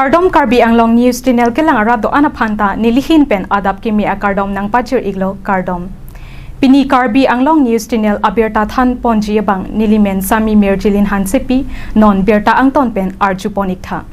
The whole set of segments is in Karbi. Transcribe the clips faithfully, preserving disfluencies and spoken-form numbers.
Kardom, Karbi Anglong News Channel kelang arat do-an aphan ta nelihin pen adap kimi akardom nangpachir-iklo, kardom. Pini Karbi Anglong News Channel abirta than ponji abang nelimen Sami Mirjilin Hansepi, non birta angton pen arju pon-iktha.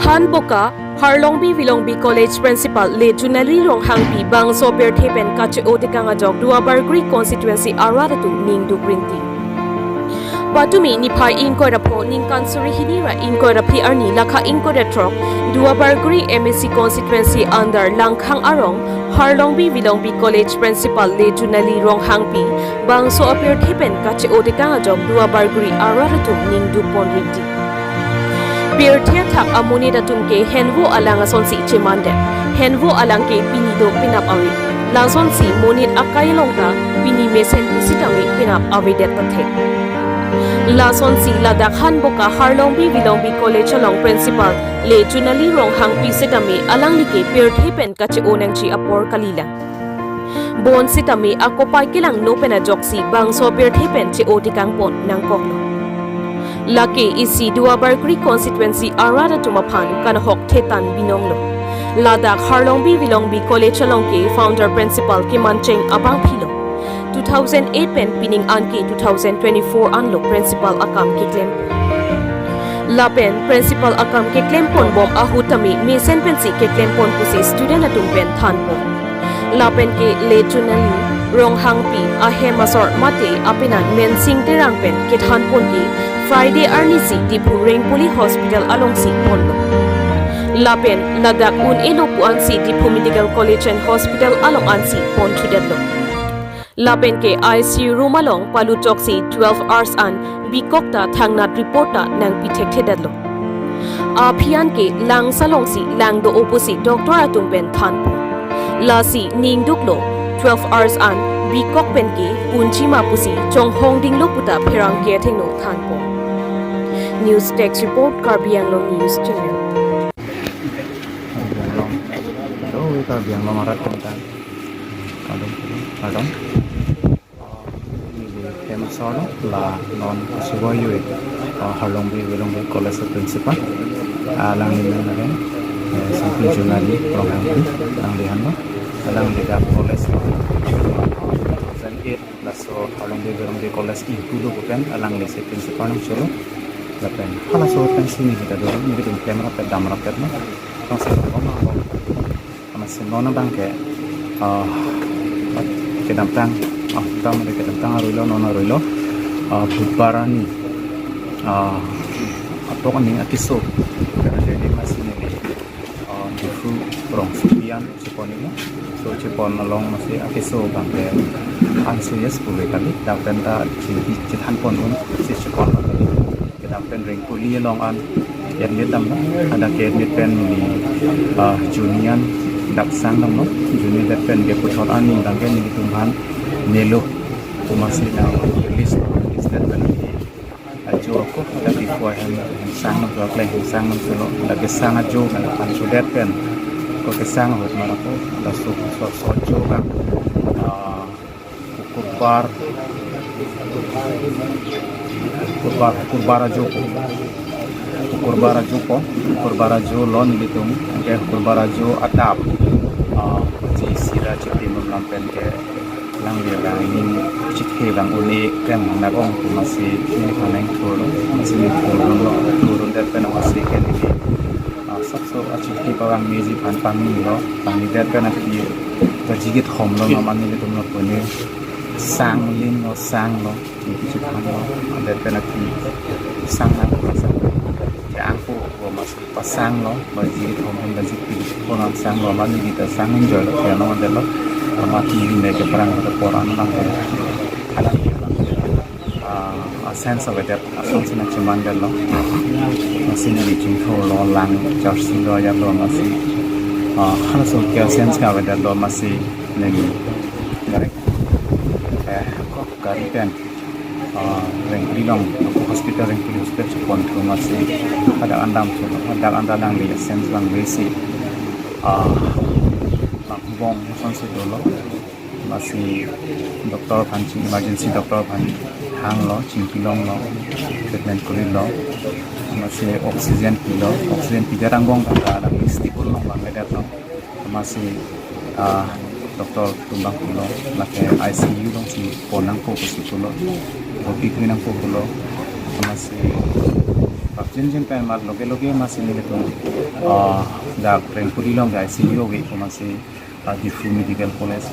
Hanboka, Harlongbi Vilongbi College Principal le Junali Ronghangpi bangso apirthe pen kache-o tekang ajok Duarbagori constituency arat atum ningduk rinti. Patumi niphai ingkoi ra pho ningkan suri hini ra ingkoi ra phli arni lakha ingkoi ra throk Duarbagori M A C constituency under Langkhang arong Harlongbi Vilongbi College Principal le Junali Ronghangpi bangso apirthe pen kache-o tekang ajok Duarbagori arat atum ningduk pon rinti. Pirthe athak amonit atum ke henvo alang asonsi chemandet. Henvo alang ke pini do penap ave. Lasonsi monit akai along ta pini mesen pusitame penap avedet pathek. Lasonsi ladak Hanboka Harlongbi Vilongbi College along principal le Junali Ronghangpi setame alangli ke pirthe pen kache-o nangji apor kalilang. Bonsitame akopai kelangno pen ajoksi bangso apirthe pen che-o tekang pon nangkoklo. Lake isi Duarbagori constituency arat atum aphan kanhok thetan binonglo. Ladak Harlongbi Vilongbi College along ke founder principal kemancheng abangphilo. Two thousand eight pen pining an ke two thousand twenty-four anlo principal akam keklem. Lapen principal akam keklem ponbom ahut tame mesen pensi keklem pon pusi student atum pen thanpon. Lapen ke le Junali Ronghangpi ahem asor mate apenan Mensing Terang pen kethan pon ke Friday arnisi Diphu Rengpoli Hospital alongsi ponlo. Lapen ladak un-elo pu ansi Diphu Medical College and Hospital along ansi ponthu detlo. Lapen ke I C U room along palut ajoksi twelve hours an bikok ta thangnat report ta nangpi thekthedetlo. Aphi an ke langsa alongsi lang do-o pusi doctor atum pen thanpon. Lasi ningduklo twelve hours an bikok pen ke unji ma pusi chonghong dinglo puta pherangke athengno thanpon. News Desk Report, Karbi Anglong News Channel. Karbi Anglong. Ito, Karbi Anglong arat tentang. Kardom, kardom. Neli hem asor lo, la non kachevoi-oi, ah, Harlongbi Vilongbi College principal. Ah, alangli men lake, eh, Sangpi Junali Ronghangpi, alangli henlo, alangli dak college lo, two thousand eight, laso Harlongbi Vilongbi College ingpu lo pu pen, alangli si principal nangcholo, lapen halaso pensi neli ta dolo, nelitum klem rapet dam rapetlo, tongsi koma lo. Amatsi non abang ke, ah, kedamtang, ah, dam de kedamtang aruilo, non aruilo, ah, Budbar arni, ah, apok aning akeso, karena jadi amatsi neli, ah, Diphu rongsopi an cheponlo, so chepon along amatsi akeso abang ke unserious pu kali, dak pen ta che, chethan pon un, si chepon kali. Kedam pen Rengpoli along an admit damlo. Hadak ke admit pen neli, ah, juni an dak sang damlo. Juni det pen ke puthot arni abang ke nelitum aphan melo. Amatsi dak release lo. Release det pen neli ajo ako hadak Diphu ahem, hem sang damlo, kle hem sang damlo. Dak kesang ajo pen aphan chodet pen ko kesang ahut mara ko laso so so ajo ka, ah, Kukurbar, Kukurbar, Kukurbar ajo ko. Kukurbar ajo ko, Kukurbar ajo lo nelitum, anke Kukurbar ajo adap. Ah, ji sira chitim lam pen ke lang dia lang ning chithe lang une kang nagong tu amatsi neli phanang thur, amatsi neli thurdunlo, thurdun det pen amatsi ke neli, ah, sapso achithe pavang meji aphan pangni lo, pangni det pen aphi baji kethom lo, mama nelitum lo pune sang lin lo, sang lo, neli chithan lo, det pen aphi sang nang, sang ke angko lo amatsi pasang lo, baji kethom pen baji phli ko nang sang lo, mama neli ta sang enjoy lo, kaya nong adelo, amat neli me ke perang ke poran nang ko. Hadak, ah, a sense of it, asonsi nangchemandetlo. Amatsi neli chingthurlo, lang jersey lo, ajat lo amatsi, ah, halaso ke a sense ka avedetlo amatsi neli gari, eh, ko gari pen, ah, Rengpoli along, hospital, Rengpoli hospital cheponthu amatsi hadak an damthulo, hadak an ta alangli a sense abang besi, ah, nang bong asonsi dolo. Amatsi doctor aphan ching, emergency doctor aphan hanglo, chingkilonglo, treatment kurilo. Amatsi oxygen pilo, oxygen pidet angbong ta alang stable along vangvedetlo. Amatsi, ah, doctor atum abang pulo, lake I C U alongsi pon nangpo pusi pulo, bhorti kri nangpo pulo. Amatsi prapjin jin pen amat loge loge amatsi nelitum, ah, dak Rengpuli along ke I C U ave pu amatsi, ah, Diphu Medical College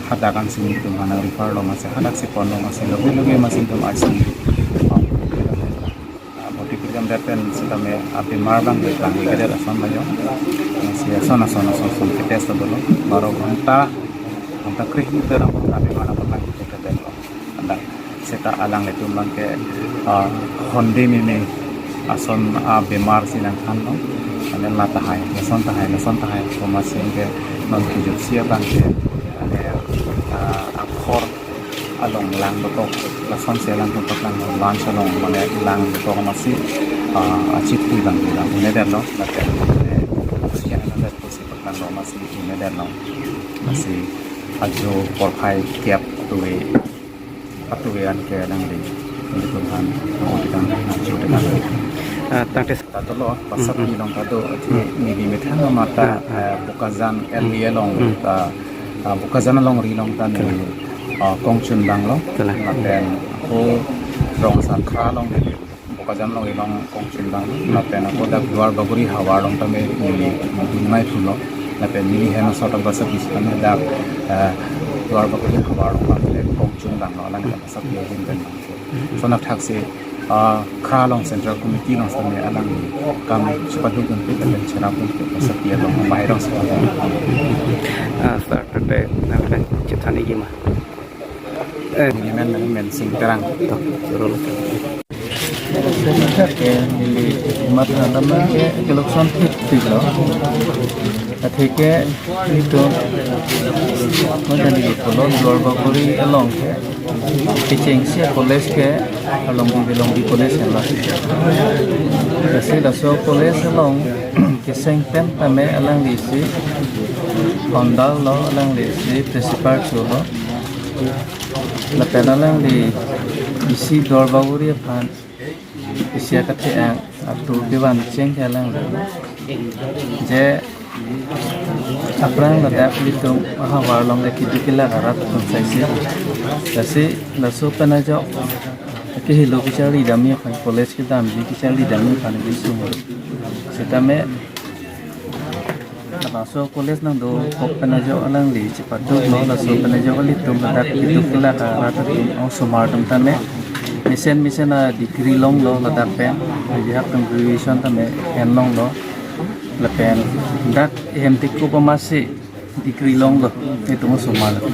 hadak ansi nelitum aphan nang refer lo amatsi, hadaksi ponlo amatsi, loge loge amatsi nelitum I C U, ah, ah, bhorti kri damdet pen sitame abemar abang ke tangvedet ason lo jo. Amatsi ason ason ason ason ke test dolo. Baro ghonta, ghonta krehini ta abang abemar abang tangvedetlo. Hadak seta alanglitum abang ke, ah, honde meme ason abemar si nangthanlo. Mane la tahai, lason tahai, lason tahai pu amatsi ke non kejutsi abang ke, mane, ah, akhor along lang dokok, lasonsi lang dokok, lang lungs along mane lang dokok amatsi, ah, achitpui abang ke lang un'edetlo, lake, eh, oxygen lang det pusi paklanglo amatsi un'edetlo. Amatsi ajo porphai kep ave, ave anke nangli, nelitum aphan, nangkok tang, nangcho tang. Ah, tangte. Ta dolo, Basapi along ta do, ati neli methang amat ta, ah, ah, eh, Bokajan L V along ta, ah, Bokajan alongri along ta neli, ah, kongchun vanglo. Betul. Lapen ako Rongsakhra along neli Bokajan alongri along kongchun vanglo. Lapen ako dak Duarbagori havar along tame neli dun nangthulo. Lapen neli hem asor ta Basapi sitame dak, eh, Duarbagori havar along tame kongchun vanglo, alang Basapi ahin pen. Lason athaksi, ah, Khra along Central Committee along sitame alang kam chepaduk dunpik lapen cherap dunpik Basapi along bahai along sitame. Ah, sir, tangte nangkang chethan-ikji ma? Eh. Neli men, neli men Sing Terang. To, suruh lo. Ke neli matha dam ke kelokson thik thik lo. Atheke nelitum, mane neli pulo Duarbagori along ke kechengsi college ke Alongdi Velongdi College henlo. Lasi laso college along keseng pen tame alanglisi hondal lo, alanglisi principal cholo. Lapen alangli isi Duarbagori aphan isi akethe-ang atur kevan cheng ke alangli je aphrang ladak ilitum ahavar along le keduk kelak arat atum saisi. Lasi laso pen ajok kehelo kecharli damji aphan, college kedamji kecharli damji aphan kesung. Sitame laso college nangdokok pen ajok alangli chepaduk lo, laso pen ajok ilitum ladak keduk kelak arat atum osomar atum tame mesen mesen a degree longlo ladak pen, aji hak pen graduation tame en longlo. Lapen dak hem tikup amatsi degree longlo, itum osomar lo.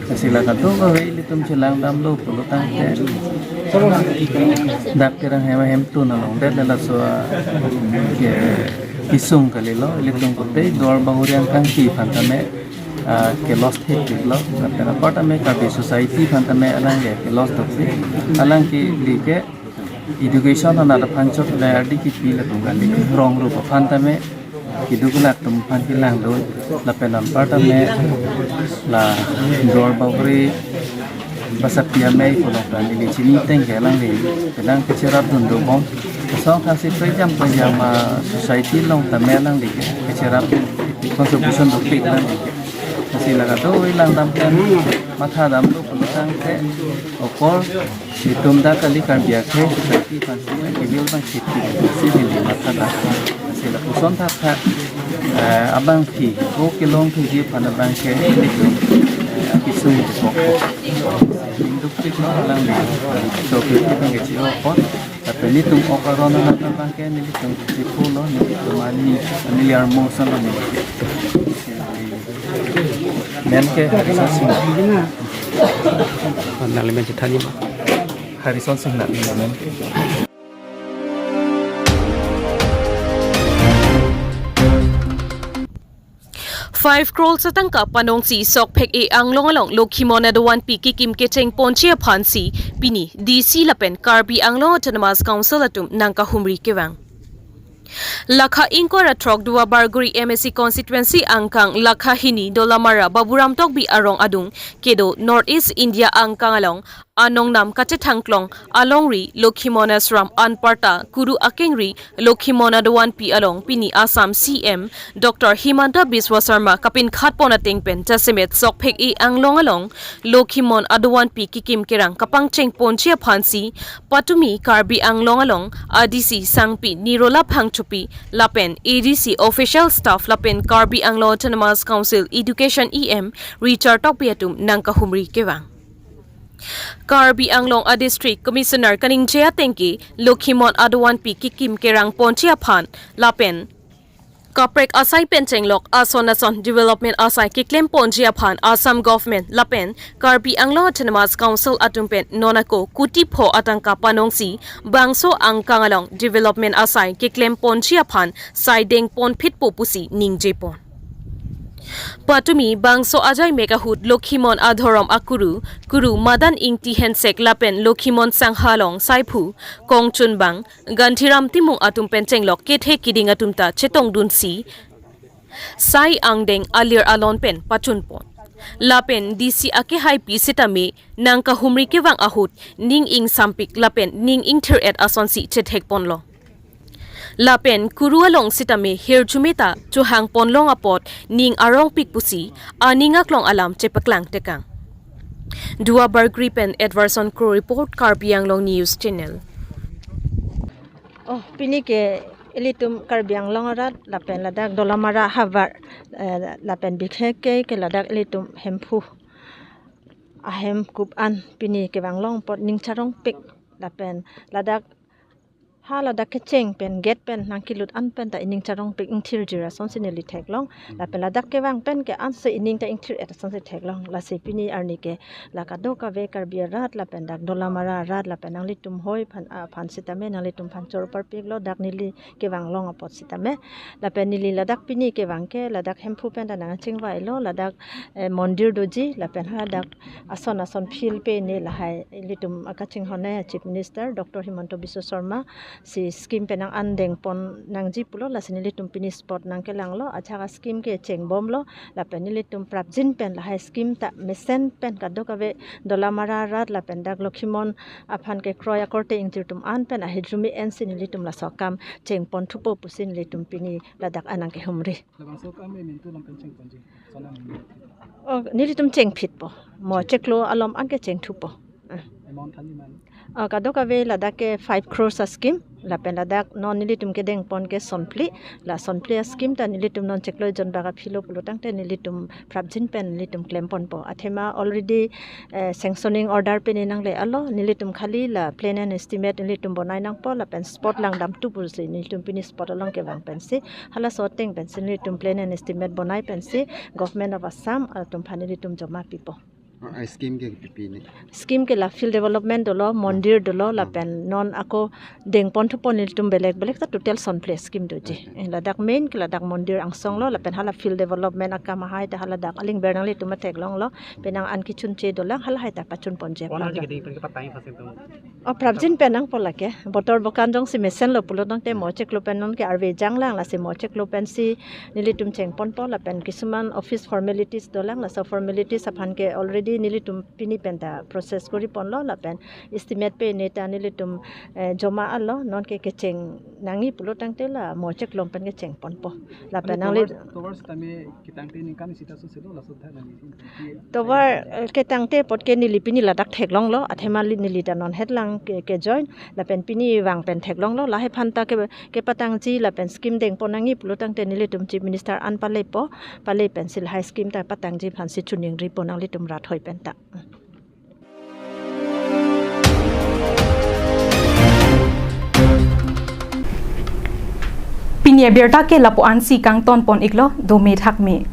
Lasi la kadokave ilitum chelang damlo pulo tangte, dak Terang hem ahemtun along det laso ke kesung kalilo, ilitum kotei Duarbagori angkangpi aphan tame, ah, ke loss thekpiklo. Lapen apar tame Karbi society aphan tame alang ke, ke loss dokpik. Alang ke, neli ke education anat aphan chot le ardi kipi latum kali, rong rup aphan tame keduk kelak atum aphan kelangdun. Lapen anpar tame la Duarbagori Basapi amei kolok ta neli chini teng ke alangli kedang kecherap dun dobom. Song kasi prejam prejam, ah, society along tame alangli ke kecherap contribution dopik alangli ke. Lasi la kadokave lang dam pen matha damlo pulo tangte, okor itum dak kali Karbi akhei society aphan si kevil abang siti si neli matha dam. Lasi lapuson thakthak, eh, abangpi, o kelong thuji aphan abang ke nelitum, eh, akesung dokok. Ning dukpik lo alangli, so ke abang ke chi-o apot. Tapi nelitum ok aron anat abang ke nelitum chipulo, nelitum ani, ani liar mo son lo neli. Men ke Harison Singh. Nangli men chethan-ikji ma? Harison Singh nangli men ke. Five crore atangka panongsi Sokphek-e Anglong along Lokhimon adovan pi kekim kecheng ponji aphansi pini D C lapen Karbi Anglong Autonomous Council atum nangkahumri kevang. Lakha ingkoi ra throk Duarbagori M A C constituency angkang lakha hini Dolamara Baburam Tokbi arong adung kedo North East India angkang along anong nam kachethangklong alongri Lokhimon Ashram anparta Kuru akengri Lokhimon Adovanpi along pini Assam C M Doctor Himanta Biswa Sarma kapinkhatpon ateng pen jasemet sokphek-e anglong along Lokhimon Adovanpi kekim kerang kapangchengponji aphansi patumi Karbi Anglong along A D C Sangpi Nirola Phangchopi lapen A D C official staff lapen Karbi Anglong Autonomous Council Education E M Richard Tokbi atum nangkahumri kevang. Karbi Anglong a District Commissioner kaningje atengke Lokhimon Adovanpi kekim kerangponji aphan lapen kaprek asai pen chenglok ason ason development asai keklemponji aphan Assam Government lapen Karbi Anglong Autonomous Council atum pen non ako kuti pho atangka panongsi bangso angkang along development asai keklemponji aphan sai dengponphitpo pusi ningjepon. Patumi bangso ajai mek ahut Lokhimon adhorom akuru, Kuru Madan Ingti Hensek lapen Lokhimon Sangha along saiphu, kongchunbang, Gandhiram Timung atum pen chenglok kethe kiding atum ta chetongdunsi sai angdeng alir alon pen pachunpon. Lapen D C akehaipi sitame nangkahumri kevang ahut ning ingsampik lapen ning ingthir-et asonsi chethekponlo. Lapen Kuru along sitame hirjume ta chohangponlong apot ning arongpik pusi aning aklong alam chepaklang tekang. Duar Bagori pen Edwardson Kro report, Karbi Anglong News Channel. Oh, pini ke ilitum Karbi Anglong arat lapen ladak Dolamara havar, eh, lapen bikheke ke ladak ilitum Hemphu ahemkup an pini kevanglong apot ning charongpik lapen ladak ha ladak kecheng pen gate pen nangkelut an pen ta ining charongpik ingthirjir asonsi neli theklong. Lapen ladak kevang pen ke ansi ining ta ingthir-et asonsi theklong. Lasi pini arni ke la kadokave Karbi arat lapen dak Dolamara arat lapen nanglitum hoi phan, aphan sitame nanglitum phan chor parpiklo dak neli kevanglong apot sitame. Lapen neli ladak pini kevang ke ladak Hemphu pen ta nangchingvailo, ladak, eh, mondir doji lapen ha ladak ason ason field pen lahai ilitum akachinghon a Chief Minister Doctor Himanta Biswa Sarma si scheme pen nang an dengpon nangji pulo, lasi nelitum pini spot nangkelanglo, ajahak a scheme ke chengbomlo, lapen nelitum prapjin pen lahai scheme ta mesen pen kadokave Dolamara arat lapen dak Lokhimon aphan kekroi akorte ingjir atum an pen ahirjume ensi nelitum laso akam chengponthupo pusi nelitum pini ladak an nangkehumri. Labangso akam emintu lam pen chengponji, sonam emintu. Oh, nelitum chengphitpo. Mo cheklo alom anke chengthupo. Ah. Amount than iman? Ah, kadokave ladak ke five crores a scheme. Lapen ladak non nelitum kedengpon ke sonphli. La sonphli a scheme ta nelitum non cheklo jon bak aphilo pulo tangte nelitum prapjin pen nelitum klemponpo. Athema already, eh, sanctioning order pen nangle alo, nelitum khali la plan and estimate nelitum bonai nangpo lapen spot langdamthu pusi nelitum pini spot along kevang pensi halaso ateng pensi nelitum plan and estimate bonai pensi Government of Assam atum aphan nelitum joma pipo. Ah, ah, scheme ke pipi ni? Scheme ke la field development dolo, mondir dolo, lapen non ako dengponthupo nelitum belek belek ta total sonphli scheme doji. Okay. Eh, ladak main ke ladak mondir angsonglo, lapen hala field development akam ahai ta haladak alingber nanglitum theklonglo, penang an kechunche dolang, halahai ta pachunponji. Onar aphan ke dei pen ke patang phasin tum. Oh, prapjin pen nangpo lake. Botor bokan jongsi mesenlo pulo tangte mo cheklo pen non ke arve janglang, lasi mo cheklo pensi nelitum chengponpo lapen kisuman office formalities dolang, laso formalities aphan ke already nelitum pini pen ta process koriponlo lapen estimate pen ta nelitum, eh, joma alo, non ke kecheng nangji pulo tangte la mo cheklo pen kechengponpo. Lapen nangli tovar, tovar sitame ketangte ningkan isi ta soselo laso thak nangji. Tovar, eh, ketangte apot ke neli pini ladak theklonglo, athema li neli ta non hetlang ke, ke join, lapen pini vang pen theklonglo, lahai aphan ta ke, kepatangji lapen scheme dengpon nangji pulo tangte nelitum Chief Minister an palepo, pale pensi lahai scheme ta patangji aphansi choningripo nanglitum rat hoi pen ta. Pini abirta ke lapu-ansi kangtonpon iklo, dome thakme.